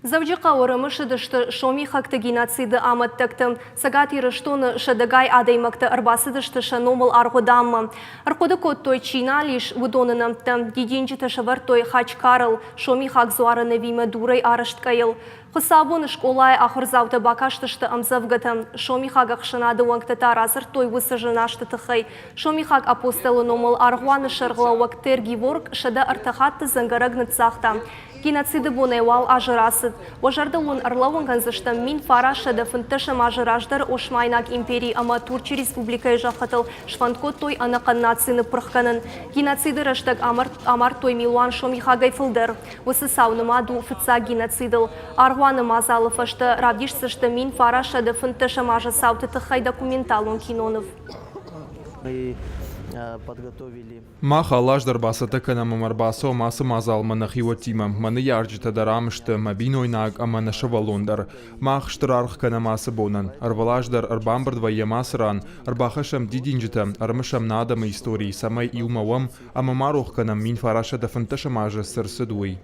Дзӕуджыхъӕуы ӕрымысыдысты сомихӕгты геноциды амӕттӕгты. Цӕгат Ирыстоны сӕдӕгай адӕймӕгтӕ ӕрбацыдысты сӕ номыл аргъуыдаммӕ. Ӕрхъуыды кодтой, чи нал ис, уыдоны нӕмттӕ. Дидинджытӕ сӕвӕрдтой Хачкарыл, сомихаг дзуары нывимӕ дурӕй арӕзт къӕйыл. Хуыцаубоны скъолайы ахуырдзаутӕ бакастысты ӕмдзӕвгӕтӕ. Сомихаг ӕхсӕнады уӕнгтӕ та радзырдтой уыцы зын азты тыххӕй. Сомихаг апостолы номыл аргъуаны сӕргълӕууӕг Тер Геворг 103 хатты дзӕнгӕрӕг ныццагъта. Геноциды бонӕй уал азы рацыд. Уӕ зӕрдыл уын ӕрлӕууын кӕндзыстӕм 1915 азы раздӕр Осмайнаг импери ӕмӕ Турчы республикӕйы зӕххытыл сфӕнд кодтой ӕнӕхъӕн наци ныппырх кӕнын. Геноциды рӕстӕг амардтой милуан сомихагӕй фылдӕр. Уыцы цау нымад у фыццаг геноцидыл. Аргъуаны мадзалы фӕстӕ равдисдзысты 1915 азы цауты тыххӕй документалон киноныв. Мах алы аз дӕр бацӕттӕ кӕнӕм ӕмӕ ӕрбацӕуӕм ацы мадзалмӕ нӕхиуӕттимӕ. Мӕ ныййарджытӕ дӕр ам сты, мӕ бинойнаг ӕмӕ нӕ сывӕллон дӕр. Мах стыр аргъ кӕнӕм ацы бонӕн. Ӕрвылаз дӕр ӕрбамбырд вӕййӕм ацы ран, ӕрбахӕссӕм дидинджытӕ, ӕрымысӕм нӕ адӕмы истори, цӕмӕй иумӕ уӕм ӕмӕ ма рох кӕнӕм 1915 азы цы рцыд, уый.